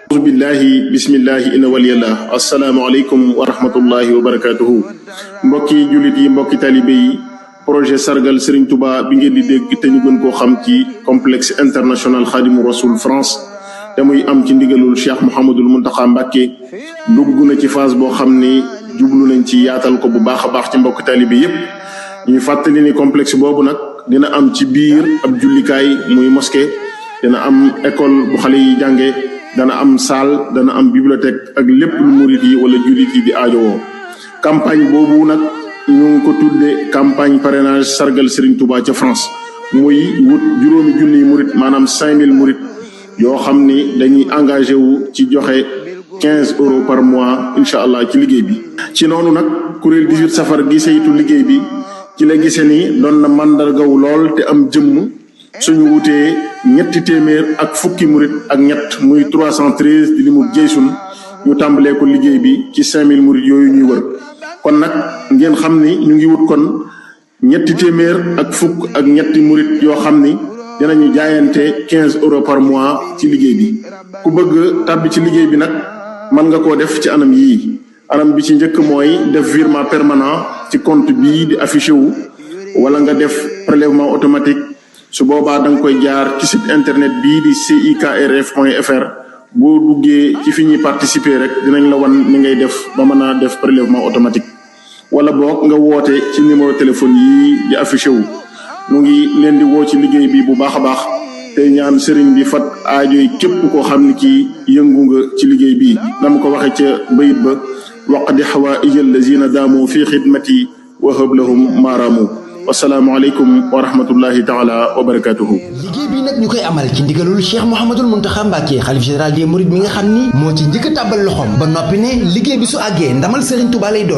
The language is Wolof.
auzu billahi bismillahi inna waliyallah assalaamu aleykum wa rahmatullahi wa barakatuhu. mbokki jullit yi, mbokki talibe yi, projet sargal Serigne Touba bi ngeen di dégg te ñu gën koo xam ci complexe international Khadimou Rassoul France te muy am ci ndigalul Cheikh Mouhamadoul Mountakha Mbacké dugg na ci phase boo xam ni jublu nañ ci yaatal ko bu baax a baax ci mbokki talibe yépp. ñuy fàttali ni complexe boobu nag dina am ci biir ab jullikaay muy mosquée, dina am école bu xale yi jànge, dana am salle, dana am bibliothèque ak lépp lu murit yi wala jullit yi di aajowoo. campagne boobu nag ñu ngi ko tudde campagne parrainage sargal Serigne Touba ca France, muy wut juróomi junniy murit, maanaam 5000 murit yoo xam ni dañuy engagé wu ci joxe 15 euros par mois incha allah ci liggéey bi. ci noonu nag kuréel 18 safar gi saytu liggéey bi ci la gisee ni doon na màndargaw lool te am jëmm suñu wutee ñetti téeméer ak fukki murit ak ñett muy 313 di limu jeysun ñu tàmbalee ko liggéey bi ci 5000 murit yooyu ñuy wër. kon nag ngeen xam ni ñu ngi wut kon ñetti téeméer ak fukk ak ñetti murit yoo xam ni dinañu jaayante 15 euros par mois ci liggéey bi. ku bëgg tàbbi ci liggéey bi nag mën nga koo def ci anam yii. anam bi ci njëkk mooy def virement permanent ci compte bii di affiché wu, wala nga def prélèvement automatique. su boobaa da nga koy jaar ci site internet bii di cikrf.fr. boo duggee ci fi ñuy participer rek dinañ la wan ni ngay def ba mën a def prélèvement automatique. wala boog nga woote ci numéro téléphone yii di affiché wu. mu ngi leen di woo ci liggéey bi bu baax a baax te ñaan sëriñ bi fat aajoy képp koo xam ni kii yëngu nga ci liggéey bii. na mu ko waxee ca bayit ba waqdi xawaaija allazina daamu fi xidmati wa hab lahum maaraamu. wasalaamu aleykum wa rahmatullahi taala wa barakatuhu. liggéey bi nag ñu koy amal ci ndigalul Cheikh Mouhamadoul Mountakha Mbacké xalif général des mourides mi nga xam ni moo ci njëkk a tàbbal loxoom ba noppi ne liggéey bi su àggee ndamal Serigne Touba lay doon.